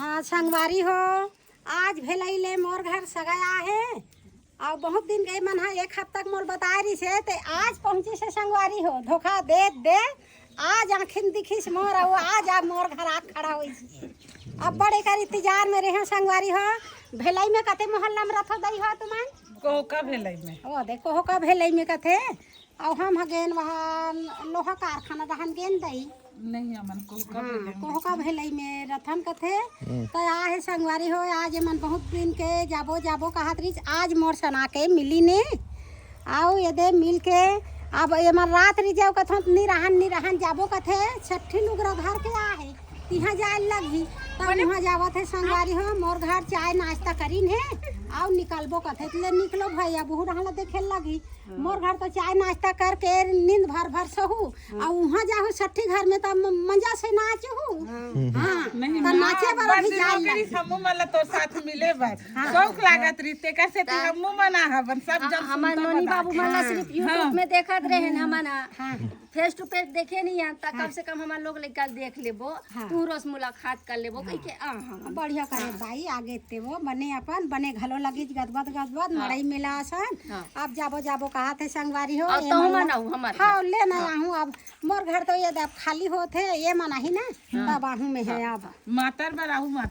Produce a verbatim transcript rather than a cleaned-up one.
हाँ संगवारी हो, आज भेलई ले मोर घर सगाई आहे। अउ बहुत दिन गए मन हा एक हफ्ता के मोल बताए रहिस हे, ते आज पहुँचिस हे संगवारी हो। धोखा दे दे, आज आँखिन दिखिस मोर, अउ आज आप मोर घर आत खड़ा होइस। अब बड़े कर इंतजार में रहे संगवारी हो। भेलई में कते मोहल्ला में रथो दई हो तुमन? कोहका भेलई में। ओ दे, कोहका भेलई में कथे। अउ हम ह गेन वहाँ लोहा कारखाना रहन गेन दई। नहीं, हमन कोहका हाँ, भेलई में। कोहका भेलई में रथन कथे। त आहे संगवारी हो, आज एमन बहुत दिन के जाबो जाबो कहत रहिस, आज मोर सना के मिली ने। अउ एदे मिल के अब एमन रात रहि जाओ कथन, निरहन निरहन जाबो कथे। छट्ठी लुगरा घर के आहे, तिहाँ जाए लगही। तब उहाँ जावत हे संगवारी हो, मोर घर चाय नाश्ता करिन हे, अउ निकलबो कथे। त ले निकलो भैया, बहू रहन ला देखे लगही। मोर घर तो चाय नाश्ता करके नींद भर भर सहू, अउ उहाँ जाहू छट्ठी घर में त म-, मजा से नाचहू। हाँ, नहीं, त ना, नाचे बर बस भी जाए नौकरी लगी। हमू मन ला तोर साथ मिले बर हाँ। शौक लागत रहिस, तेकर सेती हमू मन आ हवन, सब जन हमर सुनता नोनी बता बाबू के। मन ला हाँ। सिर्फ YouTube हाँ। में देखत रहे न हमन ह। हाँ। Face to face देखे नहीं हन, त हाँ। कम से कम हमर लोग ले कल देख लेबो, हाँ। तू रोज मुलाकात कर लेबो, हाँ। कहि के आ हवन। बढ़िया करे हाँ। दाई, आगे ते वो बने अपन, बने घलो लगिस गदबद गदबद, हाँ। मड़ई मेला असन। हाँ। अब जाबो जाबो कहत हे संगवारी हो, अउ ये तहु मन मन ला- आहू हमर हाँ, घर। ले ना हाँ। आहू अब। मोर घर तो ये दे अब खाली होत हे, ये मन आही ना, हाँ। तब आहू में हे हाँ। अब। मातर बर आहू मातर।